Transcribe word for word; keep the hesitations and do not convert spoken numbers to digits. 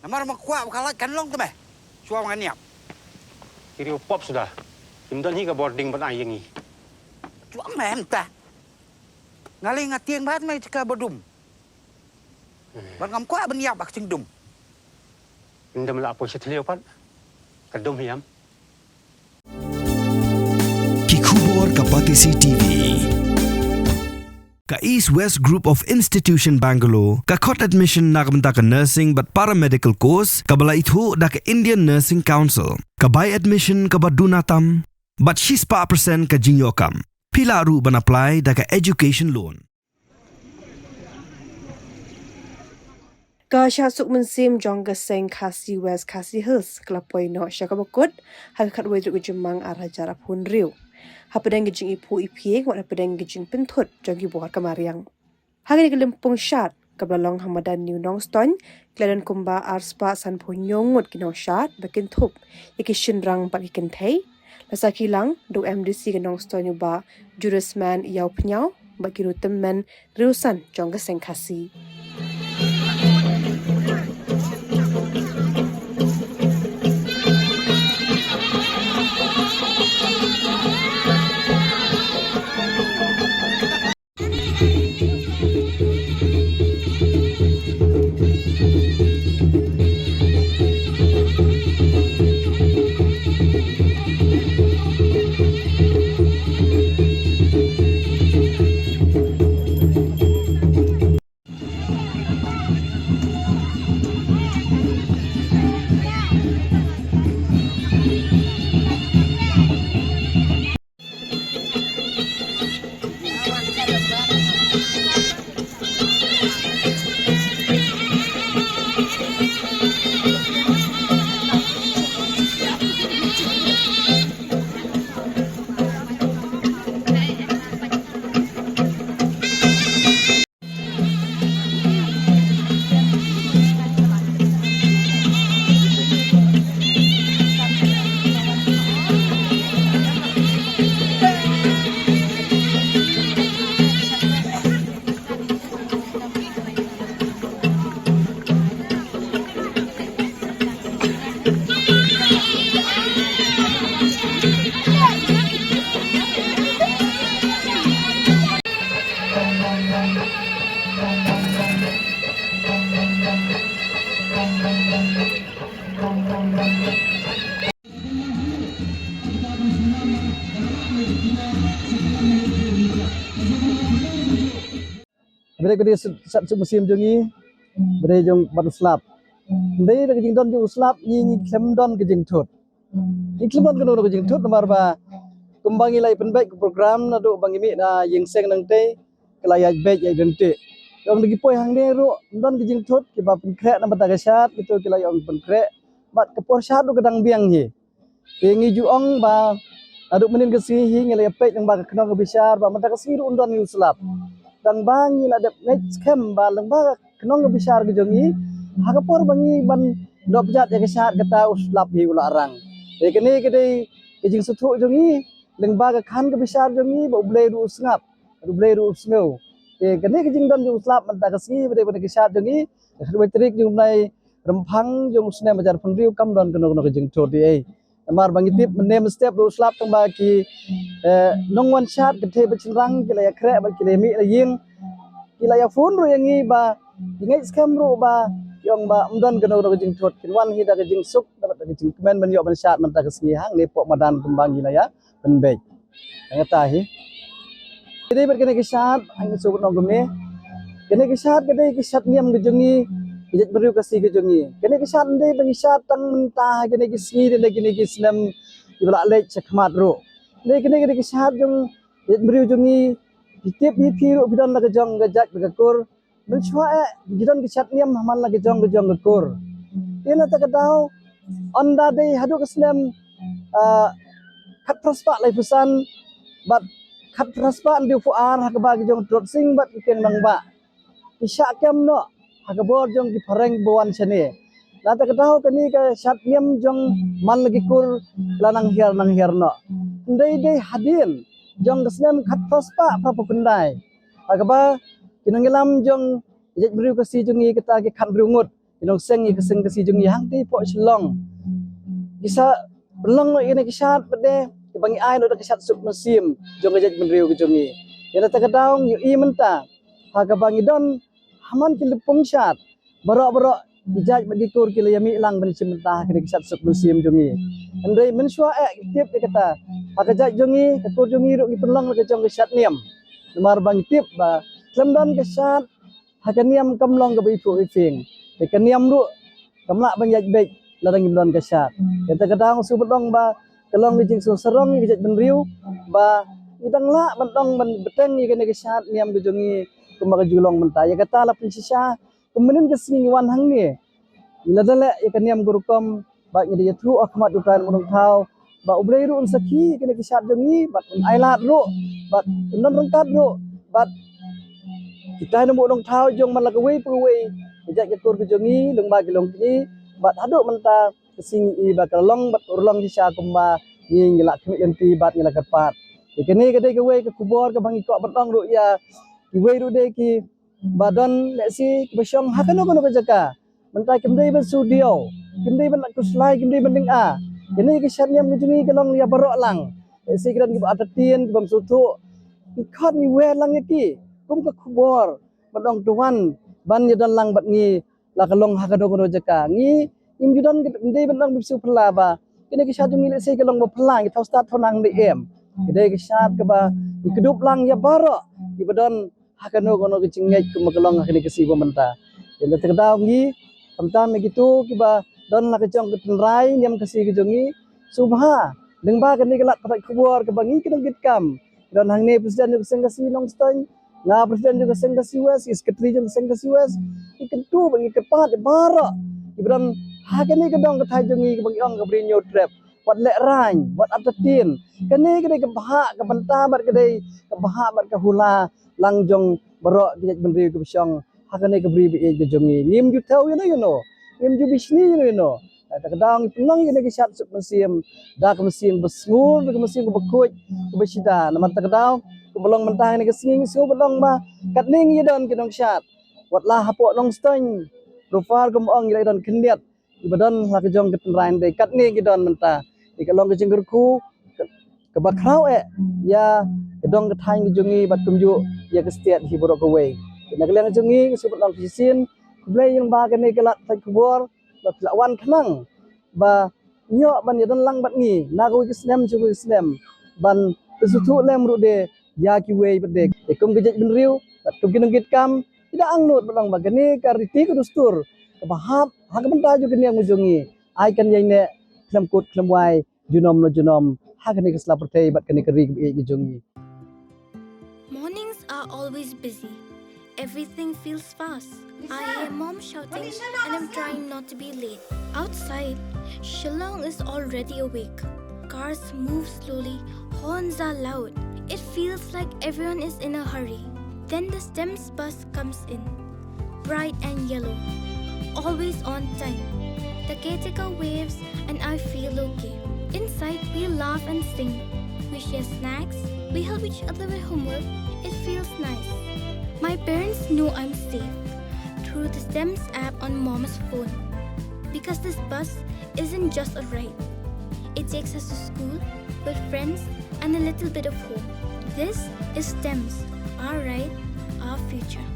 Namar ma kwah ba ka lait kan long te me. Shuwa ngan ïap. Ki riew pop suda. Kim don hi ka bording ban ai ïa ngi. Shuwa me mynta. Nga lei nga tieng bad me jaka ba dum. Bad ngam kwah ban ïap bad ka jingdum. Ynda me la poi sha thliew pat. Ka dum hiam. Ki khubor ka Batesi T V. Ka East West Group of Institution Bangalore ka khot admission na ka bynta ka nursing bad paramedical course kaba la ithuh da ka Indian Nursing Council. Ka bai admission kaba duna tam bad shispah percent ka jingïoh kam. Phi lah ruh ban apply da ka education loan. Ka shah suk mynsiem jong ka seng Khasi West Khasi Hills ka la poi noh sha kaba kut ha ka khatwei tarik u Jymmang ar hajar arphew hynriew. Hapdeng ka jingiphuh iphieng wat hapdeng ka jingpynthut jong ki bor ka mariang. Ha kane ka lympung shad kaba la long ha madan New Nongstoiñ, ki la don kumba arspah sanphew hynñiew ngut ki nongshad ba kin thup ïa ki shynrang bad ki kynthei. La sakhi lang da u M D C ka Nongstoiñ u Bah Jurisman Ïawphniaw bad ki riew tymmen riew san jong ka seng Khasi. Ba dei ka dei sat suk mynsiem jong ngi, ba dei jong ban slap. Ba dei da ka jingdon jong u slap ngi ngi khlem don ka jingthut. Ngi khlem don kano kano ka jingthut namar ba kumba ngi la ïa pynbeit ka program naduh ba ngi mih na ïing seng nangtei ka la ïaid beit ïaid ryntih. Ong da ki poi hangne ruh ym don ka jingthut kiba pynkhreh na bynta ka shad kito ki la ïa ong pynkhreh. Bad ka por shad ruh ka dang biang hi. Te ngi ju ong ba naduh mynnin ka sngi hi ngi la ïa peit lyngba ka khnong ka bishar ba mynta ka sngi ruh ym don ngi u slap. Tang ba ngi la dep ngeit skhem ba lyngba ka khnong ka bishar ka jong ngi ha ka por ba ngi ban doh pjat ïa ka shad kata u slap hi u la rang. Te kane ka dei ka jingsngewthuh jong ngi lyngba ka khan ka bishar jong ngi ba U Blei ruh u sngap, U Blei ruh u sngew. Te kane ka jingdon jong u slap mynta ka sngi ba dei ban ka shad jong ngi ka khatwei tarik jong u bnai Rymphang jong u snem hajar arphew hynriew kam don kano kano ka jingthut ei. Namar ba ngi tip mynne mynstep ruh u slap tang ba ki, eh, nongwan shad ka thei ba shynrang ki la ïa khreh ba ki la ïa mih la ïing. Ki la ïa phone ruh ïa ngi ba ki ngeit skhem ruh ba ki ong ba ym don kano kano ka jingthut kin wan hi da ka jingsuk da ka jingkmen ban ïoh ban shad mynta ka sngi hangne poh madan kumba ngi la ïa pynbeit. Kata hi. Te dei bad kane ka shad, ngi sngewbha ban ong kumne. Kane ka shad ka dei ka shad niam ka jong ngi, ka jaitbynriew Khasi ka jong ngi. Kane ka shad ym dei ba ngi shad tang mynta ha kine ki sngi ne kine ki snem kiba la leit sha khmat ruh. Dei kane ka dei ka shad jong ka jaitbynriew jong ngi, phi tip hi phi ruh phi don la ka jong ka jait bad ka kur. Mynshuwa eh ki don ki shad niam ha man la ka jong ka jong ka kur. Te na kata ka daw ynda dei haduh ka snem, ah, khatphra spah laiphew san bad khatphra spah hynriewphew ar ha kaba ki jong Trotsing bad ki Kiang Nangbah ki shah kem noh ha ka bor jong ki phareng ba wan shane. Na kata ka daw kane ka shad niam jong man la ki kur la nang hiar nang hiar noh. Ym dei dei hadien jong ka snem khatphra spah phraphew khyndai. Ha kaba ki nongïalam jong ka jaitbynriew Khasi jong ngi kata ki khathynriew ngut Ki nongseng ïa ka seng Khasi jong ngi hangtei hapoh Shillong ki sa pynlong noh ïa kane ka shad pat de, kaba ngi ai noh da ka shad suk mynsiem jong ka jaitbynriew ka jong ngi. Ïa kata ka daw ngi ïohi mynta ha kaba ngi don ha man ki lympung shad, baroh baroh ki jait bad ki kur ki la ïa mih lang ban shim bynta ha kane ka shad suk mynsiem jong ngi. Hynrei mynshuwa eh ngi tip ïa kata, ha ka jait jong ngi, ka kur jong ngi ruh ngi pynlong la ka jong ka shad niam. Namar ba ngi tip ba khlem don ka shad ha ka niam kam long kaba iphuh iphieng. Te ka niam ruh kam lah ban ïaid beit lada ngim don ka shad. Kata ka daw nga shu ban ong ba ka long ka jingsngew sarong ïa ka jaitbynriew ba ngi dang lah ban ong ban bteng ïa kane ka shad niam ka jong ngi kumba ka ju long mynta. Ïa kata la pynshisha kum mynnin ka sngi ngi wan hangne, lada leh ïa ka niam ka rukom, bad ngi da ïathuh ha khmat u Trai Nongbuh Nongthaw ba U Blei ruh un sakhi ïa kane ka shad jong ngi, bad un ailad ruh, bad un don ryngkat ruh bad u Trai Nongbuh Nongthaw jong man la kawei pa kawei ka jait ka kur ka jong ngi, lyngba ki longkmie. Bad haduh mynta ka sngi ngi i ba ka la long bad ka urlong shisha kumba ngi, ngi la khmih lynti bad ngi la kyrpad. Te kane ka dei kawei ka khubor kaba ngi kwah ban ong ruh ïa kiwei ruh de ki ba don lehse kiba shong ha kano kano ka jaka. Mynta kim dei ban shu diaw, kim dei ban khuslai, kim dei ban lynga. Kane ka shad niam ka jong ngi ka long ïa baroh lang. Lehse ki don kiba artatien, kibym sngewthuh. Ngi khot ngi wer lang ïa ki kum ka khubor ban ong to wan ban ïadon lang bad ngi, la ka long ha kano kano jaka. Ngi, ngim ju don, kim dei ban ong ba shu phylla ba kane ka shad jong ngi lehse ka long ba phylla, ngi thaw stad thaw nang dei em. Ka dei ka shad kaba ngi kdup lang ïa baroh kiba don ha kano kano ka jingngeit kumba ka long ha kane ka sngi ba mynta. Ïa kata ka daw ngi, khamtam ïa kito kiba don la ka jong ka tynrai niam Khasi ka jong ngi, sngewbha lyngba kane ka lad pathai khubor kaba ngi ki nongkitkam, don hangne president jong ka seng Khasi Nongstoiñ, nga president jong ka seng Khasi West, ki secretary jong ka seng Khasi West, ngi kyntu bad ngi kyrpad ïa baroh kiba don ha kane ka dong ka thaiñ jong ngi kaba ngi ong ka Bri Hynñiewtrep, wat lehraiñ, wat artatien. Kane ka dei ka bhah ka bynta bad ka dei ka bhah bad ka hula lang jong baroh ki jaitbynriew kiba shong ha kane ka bri ba ïeit ka jong ngi. Ngim ju thew ïano ïano, ngim ju bishni ïano ïano. Kata ka daw ngi pynlong ïa kane ka shad suk mynsiem da ka mynsiem ba sngur, da ka mynsiem kaba khuid, kaba shida. Namar kata ka daw kumba long mynta ha kane ka sngi ngi sngew ba long ba katne ngi ïadon ki nongshad, wat la hapoh Nongstoiñ, Ruphar, kumba ong ngi la ïadon khyndiat kiba don la ka jong ka tynrai, hynrei katne ngi don mynta. Te ka long ka jingkyrkhu kaba khraw eh ïa ka dong ka thaiñ ka jong ngi bad kumjuh ïa ka state hi baroh kawei. Te na ka liang ka jong ngi nga shu ban ong khublei shisien, khublei ïa ba kane ka lad pathai khubor ba phi la wan khnang ba ngi ïoh ban ïadon lang bad ngi na kawei ka snem sha kawei ka snem ban pynsngewthuh lem ruh de ïa kiwei pat de. Te kum ka jaitbynriew bad kum ki nongkitkam, ngi da angnud ban ong ba kane ka riti ka dustur kaba hap ha ka bynta jong ka niam ka jong ngi, ai kan ïaineh khlem kut khlem wai junom na junom ha kane ka sla pyrthei bad kane ka ri kaba ïeit ka jong ngi. Mornings are always busy. Everything feels fast. I hear mom shouting and I'm trying not to be late. Outside, Shillong is already awake. Cars move slowly, horns are loud. It feels like everyone is in a hurry. Then the STEMS bus comes in, bright and yellow, always on time. The caretaker waves and I feel okay. Inside, we laugh and sing. We share snacks, we help each other with homework. It feels nice. My parents know I'm safe through the STEMS app on mom's phone. Because this bus isn't just a ride, it takes us to school, with friends, and a little bit of home. This is STEMS, our ride, our future.